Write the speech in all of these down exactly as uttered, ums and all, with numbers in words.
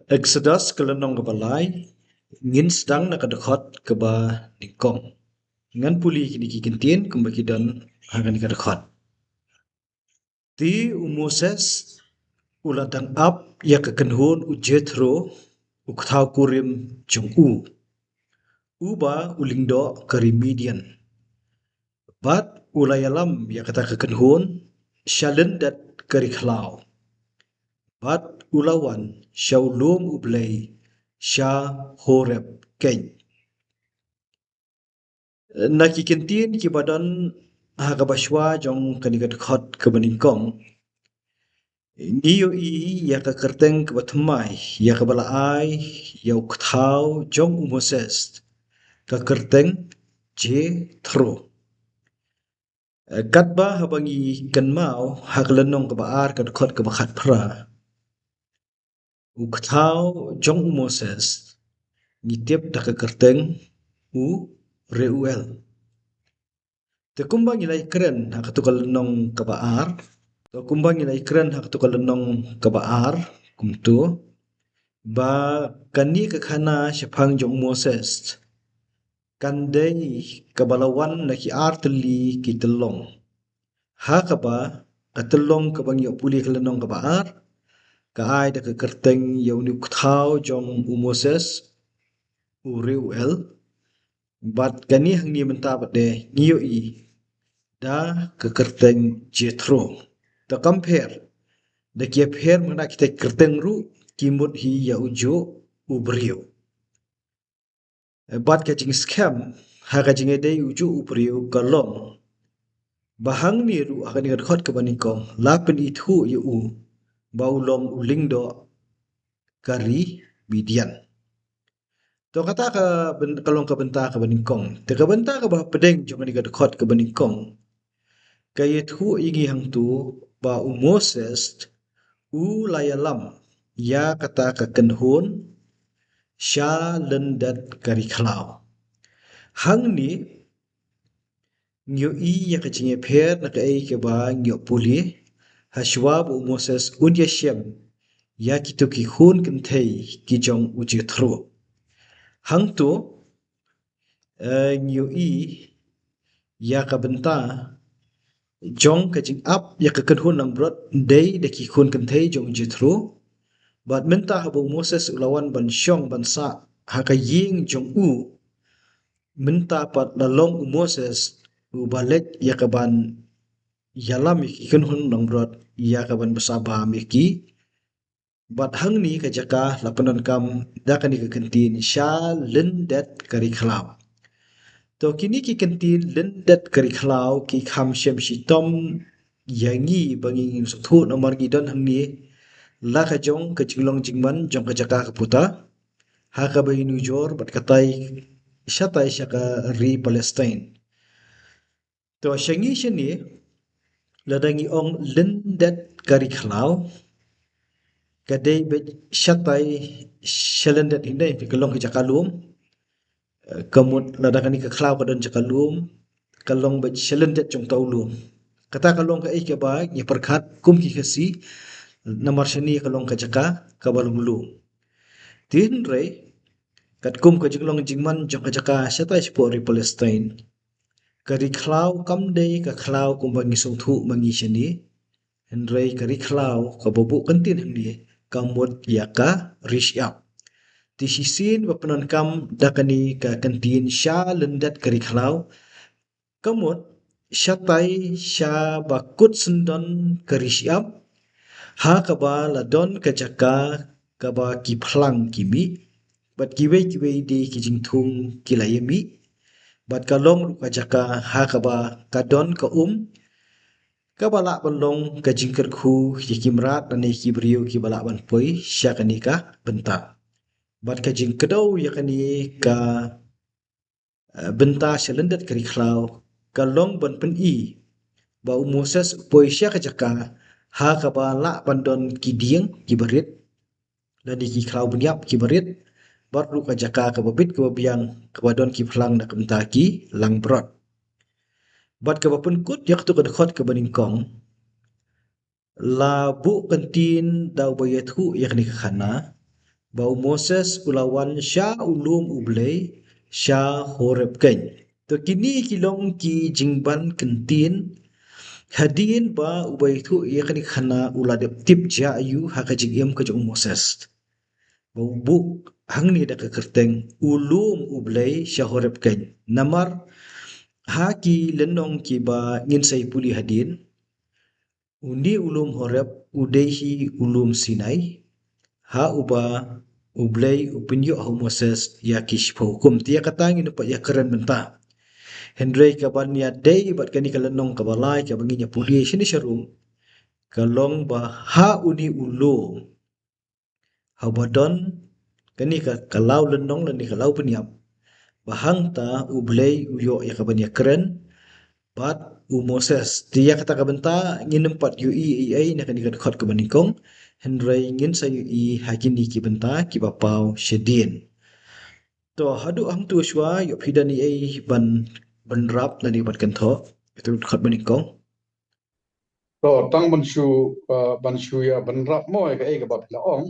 Exodus ka lynnong kaba lai, ngin sdang na ka dkhot kaba nyngkong. Ngan pule kine ki kyntien kumba ki don ha kane ka dkhot. Te u Moses u la dang ap ïa ka kynhun u Jethro, u kthaw kurim jong u, uba u lyngdoh ka ri Midian. Bad u la ïalam ïa kata ka kynhun sha lyndet ka ri khlaw. Bad u la wan sha u lum u Blei sha Horeb keiñ. Na ki kyntien kiba don ha kaba shwa jong kane ka dkhot kaba nyngkong, ngi ïohi ïa ka kyrteng kaba thymmai ïa kaba la ai ïa u kthaw jong u Moses, ka kyrteng Jethro. Katba haba ngi kynmaw ha ka lynnong kaba ar ka dkhot kaba khatphra, u kthaw jong u Moses, ngi tip da ka kyrteng u Reuel. Te kumba ngi la ïakren ha katu ka lynnong kaba ar, te kumba ngi la ïakren ha katu ka lynnong kaba ar, kumtu, ba kane ka khana shaphang jong u Moses kan dei kaba la wan na ki ar tylli ki tyllong. Ha kaba, ka tyllong kaba ngi ïoh pule ka lynnong kaba ar, ka ai da ka kyrteng ïa une u kthaw jong u Moses, u Reuel, bad kane hangne mynta pat de ngi ïohi da ka kyrteng Jethro. Te kam pher, da ki ïapher mynta kita ki kyrteng ruh ki mut hi ïa ujuh u briew. Bad ka jingskhem ha ka jingïadei ujuh u briew ka long ba hangne ruh ha kane ka dkhot kaba nyngkong la pynithuh ïa u ba u long u lyngdoh ka ri Midian. To kata ka byn-, ka long ka bynta kaba nyngkong. Te ka bynta kaba hapdeng jong kane ka dkhot kaba nyngkong ka ïathuh ïa ngi hangtu ba u Moses u la ïalam ïa kata ka kynhun sha lyndet ka ri khlaw. Hangne ngi ïohi ïa ka jingïapher na kaei kaba ngi ïoh pule ha shuwa ba u Moses un ïashem ïa kito ki khun kynthei ki jong u Jethro. Hangtu, eh, ngi ïohi ïa ka bynta jong ka jingap ïa ka kynhun langbrot dei da ki khun kynthei jong u Jethro. Bad mynta haba u Moses u la wan ban shong ban sah ha ka ïing jong u, mynta pat la long u Moses uba leit ïa kaban ïalam ïa ki kynhun langbrot ïa kaban bsa bam ïa ki. Bad hangne ka jaka la pyndonkam da kane ka kyntien sha lyndet ka ri khlaw. To kine ki kyntien lyndet ka ri khlaw ki kham shem shitom ïa ngi ba ngi sngewthuh namar ngi don hangne la ka jong ka jinglong jingman jong ka jaka ka puta ha kaba ïanujor bad katai shatai sha ka ri Palestine. To sha ngi shane lada ngi ong lyndet ka ri khlaw ka dei beit shatai sha lyndet hynrei ka long ka jaka lum. Eh, ka mut lada kane ka khlaw ka don jaka lum ka long beit sha lyndet jong uta u lum. Kata ka long kaei kaba ngi pyrkhat kum ki Khasi namar shane ka long ka jaka kaba lum lum. Te hynrei katkum ka jinglong jingman jong ka jaka shatai shapoh ri Palestine, ka ri khlaw kam dei ka khlaw kumba ngi sngewthuh ma ngi shane. Hynrei ka ri khlaw kaba buh kyntien hangne ka mut ïa ka ri shyiap. Te shisien ba pyndonkam da kane ka kyntien sha lyndet ka ri khlaw ka mut shatai sha ba kut syndon ka ri shyiap ha kaba la don ka jaka kaba ki phlang ki mih bad kiwei kiwei de ki jingthung ki la ïa mih bad ka long ruh ka jaka ha kaba ka don ka um kaba lah ban long ka jingkyrkhu ïa ki mrad lane ki briew kiba lah ban poi sha kane ka bynta. Bad ka jingkdew ïa kane ka, eh, bynta sha lyndet ka ri khlaw ka long ban pyni ba u Moses u poi sha ka jaka ha kaba lah ban don ki dieng kiba rit lane ki khlaw bniap kiba rit bad ruh ka jaka kaba bit kaba biang kaba don ki phlang na ka bynta ki langbrot. Bad kaba pynkut ïa katu ka dkhot kaba nyngkong la buh kyntien da uba ïathuh ïa kane ka khana ba u Moses u la wan sha u lum U Blei sha Horeb keiñ. To kine ki long ki jingban kyntien hadien ba u ba ïathuh ïa kane ka khana u la dep tip jia aiu ha ka jingim ka jong u Moses. Ba u buh hangne da ka kyrteng u lum U Blei sha Horeb keiñ. Namar ha ki lynnong kiba ngin sa ïa pule hadien, une u lum Horeb u dei hi u lum Sinai, ha uba U Blei u pynïoh ha u Moses ïa ki shiphew hukum. Te ïa kata ngin ym pat ïakren mynta. Hynrei kaban ïadei bad kane ka lynnong kaba lai kaba ngin ïa pule shane sharum, ka long ba ha une u lum, ha uba don kane ka, ka law lynnong lane ka law pynïap, ba hangta U Blei u ïoh ïa kaban ïakren bad u Moses. Te ïa kata ka bynta ngin ym pat ïohi ei ei na kane ka dkhot kaba nyngkong, hynrei ngin sa ïohi ha kine ki bynta kiba paw shadien. To haduh hangto shuwa, ïoh phi don ei ei ban, ban bynrap lane ban kynthoh ïa ka dkhot ba nyngkong? To tang ban shu, uh, ban shu ïa bynrap mo ïa kaei kaba phi la ong.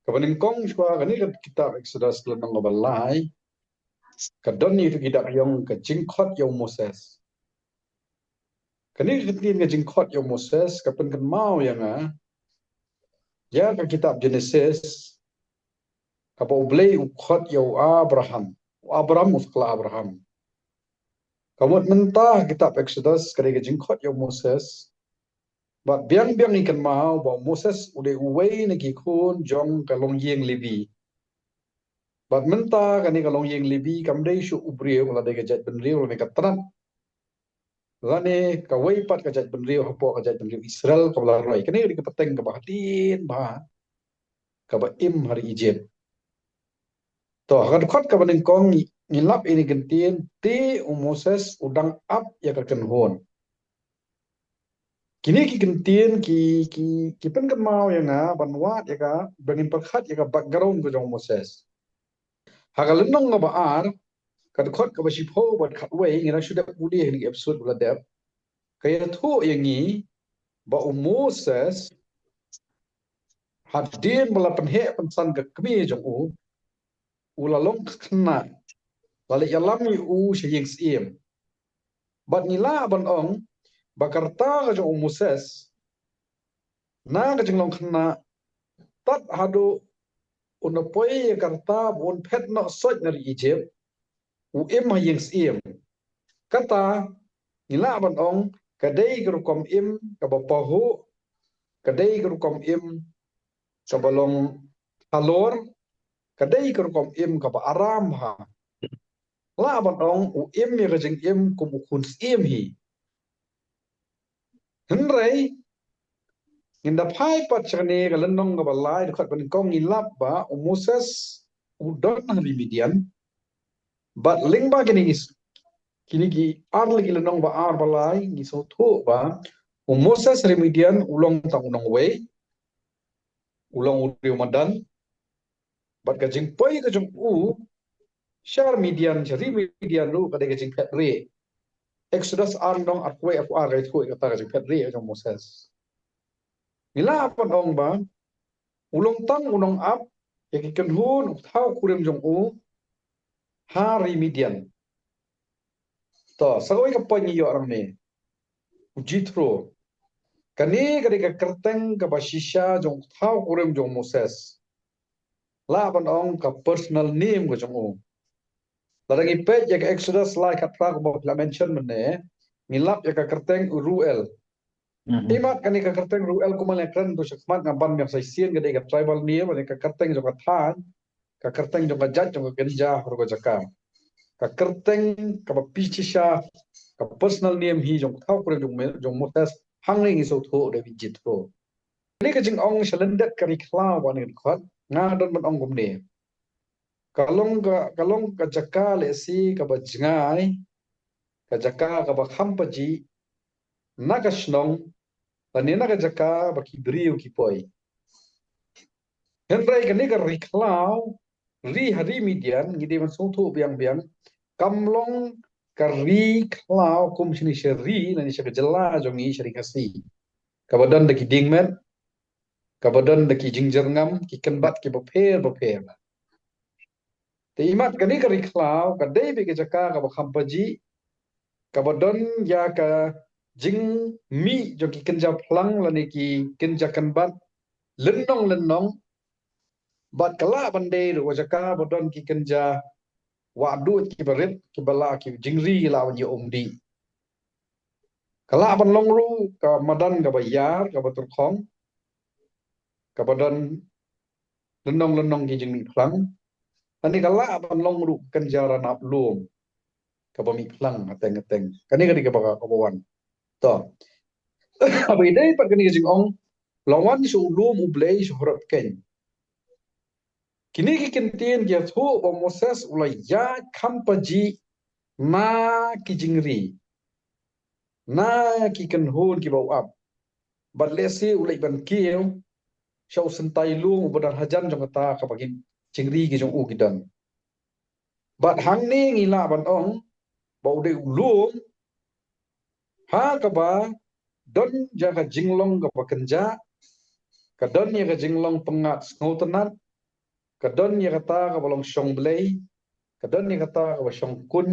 Kaba nyngkong shuwa, kane ka kitab Exodus lynnong kaba lai ka don ïa kito ki dap ïong ka jingkhot ïa u Moses. Kane ka ktien ka jingkhot ïa u Moses ka pynkynmaw ïa nga ïa ka kitab Genesis, kaba U Blei u khot ïa u Abraham, u Abram, u sa kylla Abraham. Ka mut mynta ha kitab Exodus ka dei ka jingkhot ïa u Moses. Bad biang biang ngi kynmaw ba u Moses u dei uwei na ki khun jong ka longïing Levi. Bad mynta kane ka longïing Levi kam dei shuh u briew, lada dei ka jaitbynriew lane ka tnat, lane kawei pat ka jaitbynriew hapoh ka jaitbynriew Israel kaba la roi. Kane ka dei ka pateng kaba hadien bha kaba im ha ri Egypt. To ha ka dkhot kaba nyngkong ngi, ngi lap ïa kine ki kyntien, te u Moses u dang ap ïa ka kynhun. Kine ki kyntien ki, ki, ki pynkynmaw ïa nga ban wad ïa ka, ba ngin pyrkhat ïa ka background ka jong u Moses. Ha ka lynnong kaba ar, ka dkhot kaba shiphew bad khatwei, ngi dang shu dep pule ha kine ki episode ba la dep, ka ïathuh ïa ngi ba u Moses hadien ba la pynheh pynsan ka kmie jong u, u la long ka khynnah, la leit ïalam ïa u sha ïing syiem. Bad ngi lah ban ong ba ka rta ka jong u Moses na ka jinglong khynnah tad haduh un da poi ïa ka rta ba un phet noh soit na ri Egypt, u im ha ïing syiem. Kata ngi lah ban ong ka dei ka rukom im kaba pahuh, ka dei ka rukom im kaba long halor, ka dei ka rukom im kaba aram bha. Lah ban ong u im ïa ka jingim kum u khun syiem hi. Hynrei ngin da phai pat sha kane ka lynnong kaba lai, dkhot ba nyngkong, ngi lap ba u Moses u don ha ri Midian. Bad lyngba kine ngi s-, kine ki ar lei ki lynnong ba ar ba lai ngi sngewthuh ba u Moses ha ri Midian u long tang u nongwei, u long u briew madan. Bad ka jingpoi ka jong u sha ri Midian, sha ri Midian ruh ka dei ka jingphet rieh. Exodus ar lynnong arphew wei, arphew ar ka ïathuh ïa kata ka jingphet rieh ka jong u Moses. Ngi lah ban ong ba u long tang u nongap ïa ki kynhun u thaw kurim jong u ha ri Midian. To sa kawei ka point ngi ïoh nangne, u Jethro. Kane ka dei ka kyrteng kaba shisha jong u thaw kurim jong u Moses. Lah ban ong ka personal name ka jong u. Lada ngi peit ïa ka Exodus lai khatphra kumba phi la mention mynne, ngi lap ïa ka kyrteng u Ruel. Imat kane ka kyrteng Ruel, kumba la kren tu shakhmat, nga ban biang sa shisien, ka dei ka tribal name, ka dei ka kyrteng jong ka thaiñ, ka kyrteng jong ka jait, jong ka kynja, ruh ka jaka. Ka kyrteng kaba phi shisha, ka personal name hi jong u thaw kurim jong Me-, jong u Moses, hangne ngi sngewthuh da u Jethro. Kane ka jingong shalyndet ka ri khlaw ba ne ka dkhot, nga don ban ong kumne. Ka long ka, ka long ka jaka lehse kaba jngai, ka jaka kaba kham pajih na ka shnong, lane na ka jaka ba ki briew ki poi. Hynrei kane ka ri khlaw, ri ha ri Midian, ngi dei ban sngewthuh biang biang, kam long ka ri khlaw kum shane sha ri, lane sha ka jylla jong ngi sha ri Khasi, kaba don da ki dieng met, kaba don da ki jingjyrngam, ki kynbat kiba pher bapher. Te imat kane ka ri khlaw ka dei beit ka jaka kaba kham pajih, kaba don ïa ka jingmih jong ki kynja phlang lane ki kynja kynbat lynnong lynnong, bad ka lah ban dei ruh ka jaka ba don ki kynja wah duid kiba rit, kiba lah ki jingri lah ban ïa um dih. Ka lah ban long ruh ka madan kaba ïar, kaba tyrkhong, kaba don lynnong lynnong ki jingmih phlang. Kane ka lah ban long ruh ka kynja ranap lum kaba mih phlang hateng hateng. Kane ka dei kaba, kaba wan. To. Haba ïadei pat kane ka jingong, la wan sha u lum U Blei sha Horeb keiñ. Kine ki kyntien ki ïathuh ba u Moses u la ïaid kham pajih na ki jingri, na ki kynhun kiba u ap. Bad lehse u leit ban kiew sha u syntai lum uba don hajan jong kata kaba ki jingri ki jong u ki don. Bad hangne ngi lah ban ong ba u dei u lum ha kaba don ïa ka jinglong kaba kynjah, ka don ïa ka jinglong pyngngad sngewtynnat, ka don ïa kata kaba long shong Blei, ka don ïa kata kaba shong khun,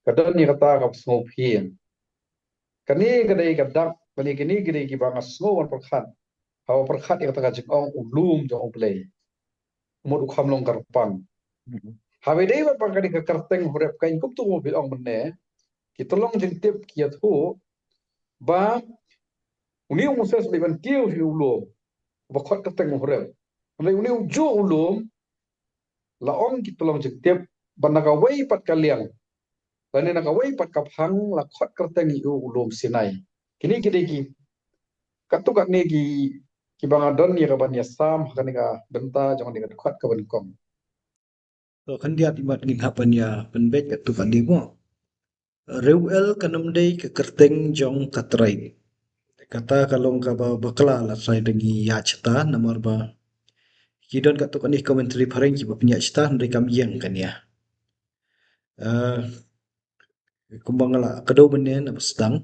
ka don ïa kata kaba sngew phieng. Kane ka dei ka dak, kane, kine ki dei kiba nga sngew ban pyrkhat haba pyrkhat ïa kata ka jingong u lum jong U Blei. Mut u kham long kyrpang. Mhm. Haba ïadei bad kane ka kyrteng Horeb keiñ, kumta kumba phi ong mynne, ki tyllong jingtip ki ïathuh ba une u Moses u leit ban kiew sha u lum ba khot kyrteng Horeb. Hynrei une u juh u lum, la ong ki tyllong jingtip ba na kawei pat ka liang lane na kawei pat ka phang la khot kyrteng ïa u u lum Sinai. Kine ki dei ki, katto katne ki, kiba nga don ïa ka ban ïasam ha kane ka bynta jong kane ka dkhot kaba nyngkong. To khyndiat imat ngin hap ban ïa pynbeit katto katne mo. Reuel kan ym dei ka kyrteng jong ka tribe. Kata ka long kaba bakla, la trai da ngi ïa shata namar ba ki don katto katne commentary phareng kiba pynïaid shata, hynrei kam ïeng kane. Eh, kumba nga la kdew mynne na ba sdang,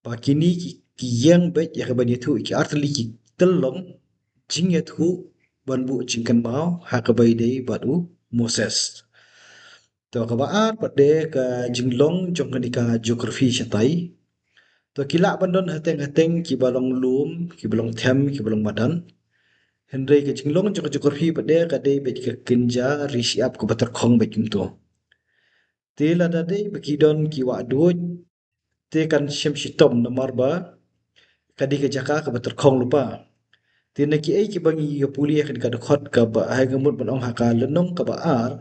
ba kine ki, ki ïeng beit ïa ka ban ïathuh ïa ki artylli ki tyllong jingïathuh ban buh jingkynmaw ha kaba ïadei bad u Moses. To kaba ar pat de ka jinglong jong kane ka geography shatai. To ki lah ban don hateng hateng kiba long lum, kiba long them, kiba long madan. Hynrei ka jinglong jong ka geography pat de ka dei beit ka kynja ri shyiap kaba tyrkhong beit kumto. Te lada dei ba ki don ki wah duid, te kan shem shitom namar ba ka dei ka jaka kaba tyrkhong lypa. Te na kiei kiba ngi ïa pule ha kane ka dkhot kaba, ha nga mut ban ong ha ka lynnong kaba ar,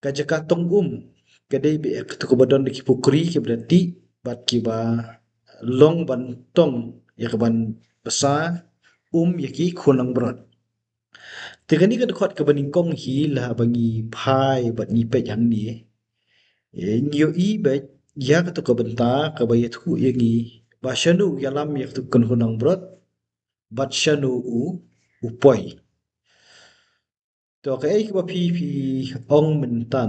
ka jaka tong um ka dei beit kato kaba don da ki pukri kiba da tih bad kiba long ban tong ïa ka ban bsa um ïa ki khun langbrot. Te kane ka dkhot kaba nyngkong hi, la ba ngi phai bad ngi peit hangne, eh, ngi ïohi beit ïa kato ka bynta kaba ïathuh ïa ngi ba shano u ïalam ïa kato ka kynhun langbrot bad shano u, u poi. To kaei kaba phi, phi ong mynta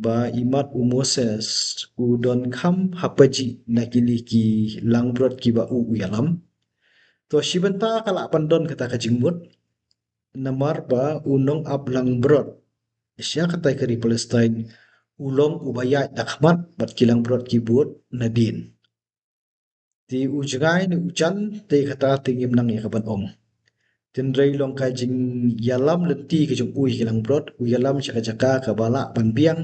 ba imat u Moses u don kham hapajih na kine ki langbrot kiba u, u ïalam. To shi bynta ka lah ban don kata ka jingmut namar ba u nongap langbrot sha katai ka ri Palestine u long uba ïaid da khmat bad ki langbrot ki bud nadien. Te u jngai ne u jan, te kata te ngim nang ïa ka ban ong. Hynrei long ka jingïalam lynti ka jong u ïa ki langbrot, u ïalam sha ka jaka kaba lah ban biang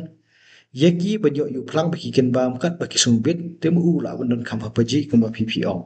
ïa ki ban ïoh ïuhphlang ba ki kynbam kat ba ki sngewbit, te ma u lah ban don kham hapajih kumba phi, phi ong.